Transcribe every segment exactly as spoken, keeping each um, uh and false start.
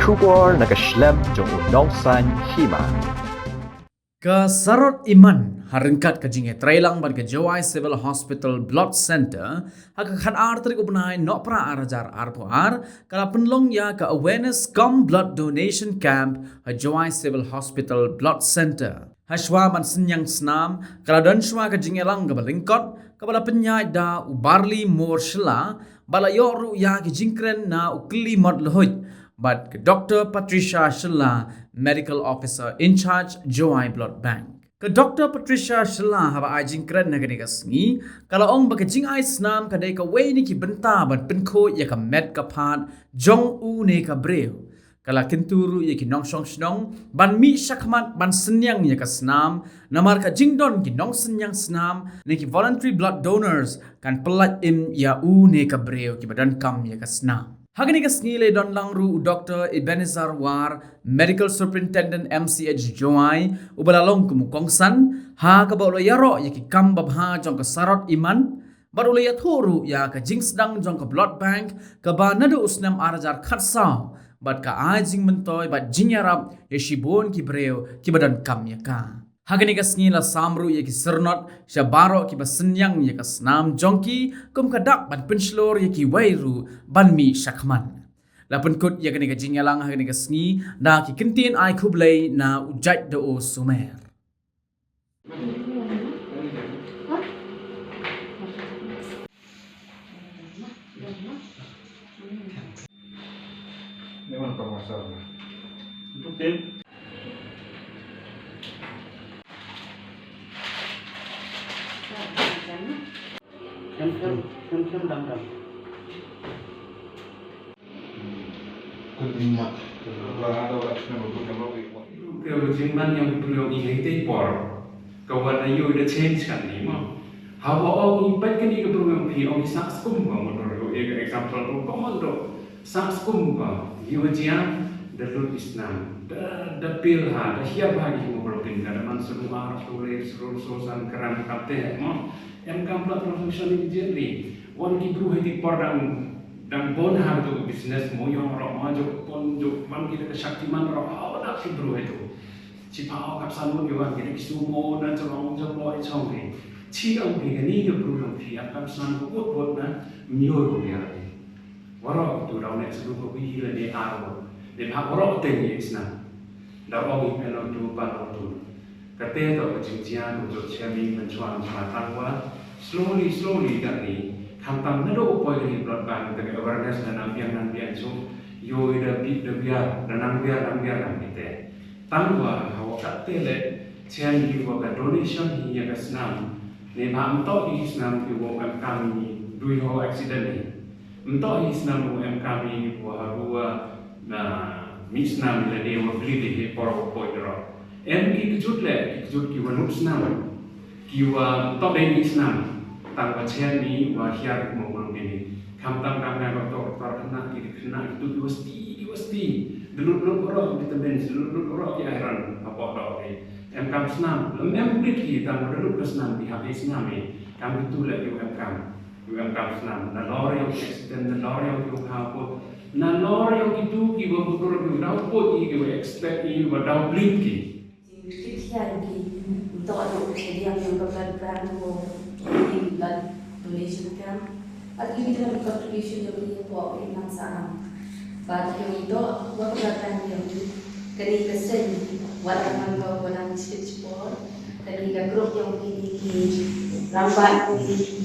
Khubor na ka shlem jong u nongsaiñ hima. Ka Sarot Iman, ha ryngkat ka jingïatreilang bad ka Jowai Civil Hospital Blood Centre, ha ka khatar tarik u bnai Nohprah ar hajar arphew ar, ka la pynlong ïa ka awareness cum blood donation camp ha Jowai Civil Hospital Blood Centre. Hashwa ban synñiang snam, ka la don shwa ka jingïalang kaba lyngkot, kaba la pynïaid da u Barley Mor Shylla, bad la ïoh ruh ïa ki jingkren na u Klimot Lhuid bad ka Doctor Patricia Shylla, Medical Officer in Charge, Jowai Blood Bank. Ka Doctor Patricia Shylla, haba ai jingkren ha kane ka sngi, ka la ong ba ka jingai snam ka dei kawei na ki bynta ban pynkhuid ïa ka met ka phad jong u ne ka briew. Ka la kyntu ruh ïa ki nongshong shnong ban mih shakhmat ban synñiang ïa ka snam, namar ka jingdon ki nongsynñiang snam ne ki voluntary blood donors kan pyllait im ïa u ne ka briew kiba donkam ïa ka snam. Ha kane ka sngi la don lang ruh u Doctor Ebenezer War, Medical Superintendent M C H Jowai, uba la long kum u kongsan, ha kaba u la ïaroh ïa ki kam babha jong ka Sarot Iman, bad u la ïathuh ruh ïa ka jingsdang jong ka blood bank, kaba naduh u snem ar hajar khatsaw, bad ka ai jingmyntoi bad jingïarap ïa shibun ki briew kiba donkam ïa ka. Ha kane ka sngi la sam ruh ïa ki syrnod sha baroh kiba synñiang ïa ka snam jong ki, kum ka dak ban pynshlur ïa kiwei ruh ban mih shakhmat. La pynkut ïa kane ka jingïalang ha kane ka sngi da ki kyntien ai khublei na u Jait Doo Sumer. Khlem khlem, khlem khlem dang dang. Ka jingman ïa u briew ïa itei por. Ka wan na ïoh da change kan ni mo. Haba ong i peit kane ka briew ïa phi ong i sah skum ba mo dor ïoh ïa ka example ko ko mo dor. Sah skum ba ïoh jia da lut i snam. Da da pil ha da hiar ha ki mo bro pin ka da man sunu ar tu le suru so san kram kate mo. Em kam pla profession immediately. Wan ki bru hei ti por dang dang bon ha tu business mo yong ro mo jo pon jo wan ki ka shaktiman ro ha da ki bru hei tu. Chi pa o kap san mo ki wan ki ki su mo na jo long jo po i chong ni. Chi ong ki ni jo bru long ki ap kam san ko bot bot na myo ro ya. Waro tu rau ne sulu ko ki hila ne aro. Ne pa waro te ni isna. Da ong i peno tu pa no tu. Kate to ka jingjia ko jot sia mi mynchwa mynchwa tang wa. Slowly, slowly da ni. Khamtam na do u poi ni blood bank da ka awareness da nang biang nang biang so. Yo i da bi da biar da nang biar nang biar nang kite. Tang wa hawa kate le sia mi wa ka donation hi ya ka snam. Ne ba am to i snam ki wa kam kam ni dui ho accident ni. Mto hi snam u em kam i wa harua na mi snam le de wa bli de he por wa poi dro. Em ki kjut le ki kjut ki wa nuk snam. Ki wa mto de mi snam. Tang wa chen mi wa hiar mo mo ni. Kam tam kam na wa tor tor kena ki kena ki tu ki wa sti ki wa sti. Delut lut ro vitamin, delut lut ro ki iron apa do ni. Em kam snam. Lem em bli ki tang wa delut ka snam di ha ki snam ni. Kam ki tu le ki wa em kam. Yu em kam snam, na lor ïa u accident, na lor ïa u kha put, na lor ïa u kitu ki wa butur ki wa dau put ki wa expect ki wa dau blame ki. Ki khia ki to do ki yang yang ka blood bank ko ki blood donation camp. At ki kita contribution yang ki ko ki nang sa am. Ba ki to wa ka blood bank yang ki kani ka sen wa la man ko wa nang chit chipor. Kani ka group yang ki ki ramba ki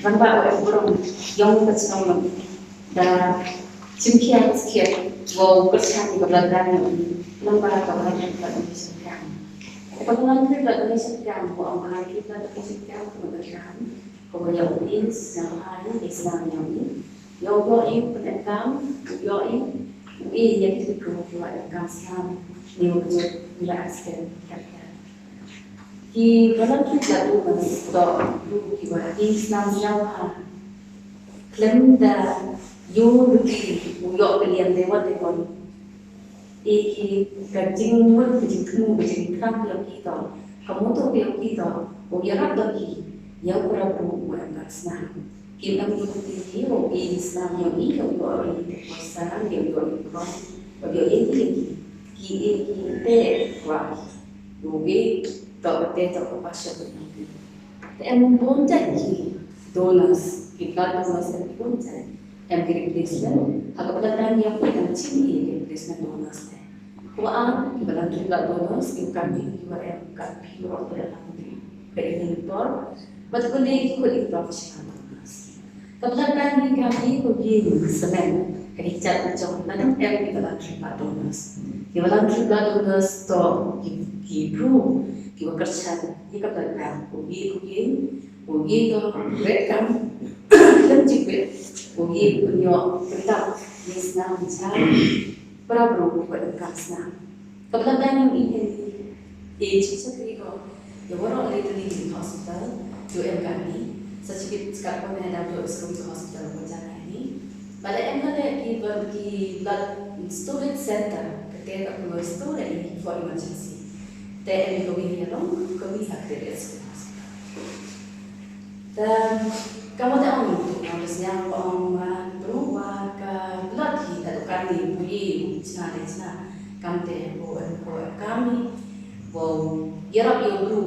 Ramba wa burom yong ka chnong da chimkhia ka skhiat wa u kyrchan ka bla dang yong lamba ka bla dang ka dang chimkhia. Ka bla dang ka bla dang chimkhia wa ang ha ki bla dang chimkhia ka bla dang ka wa ya u is na ha ni is na yong ni. Yong yo i pun ekam yo i i ya ki ko wa ekam sam ni wa ni la asken ka. Ki volunteer la u ban sdok u ki wa ki snam sñiaw ha. Khlem da yu luti u yoh ka liang de wat de kon. I ki ka jingmut ka jingthmu ka jingkhlak yong ki to. Ka mutu yong ki to. U yarap da ki. Yong u rap u u em ka snam. Ki nam yu luti ki u i snam yong i ka u yoh i te kos. Salam ïa u ïoh ïa u, ba ïoh ïa ki, ki ïa ki te kwah ki. Rugi to ka te to ka passion. Te em bun jait ki donors, ki blood donors em bun jait. Em ki replacement, ha ka blood bank ïa ki em chini ki replacement donors te. Kwah ki ba long ki blood donors, ki kam ki ba em ka pi ro te lang ki. Ka ini tor, ba tu ni ki ko di professional donors. Ka blood bank ni ka hi ko ye ni semen, ka hi chat jong na dang em ki blood triplet donors. Ki blood triplet donors to ki ki bru ki wa kerchan ni ka blood bank ko ye ko ye ko ye ko red kam kem jik ko ye ko nyo kita ni snam cha para bru ko kam snam. Ka blood bank ni eh eh chi cha ko Ïa waroh lei tylli ki hospital, ïa em kane, sa chikit skat ko ne dam ïa school ki hospital ko jaka ni. Bad em kane ki ber ki blood storage center, kate ka ku store i for emergency. Te em ko wi ïa long, ko wi ha kate ïa school hospital. Te ka mo te ong tu, ka mo te sñiaw ko ong wa, tu wa ka blood hi ka tu kane, wi, chna te chna. Kam te ko em ko em kami, Wow, ïarap ïa u bru,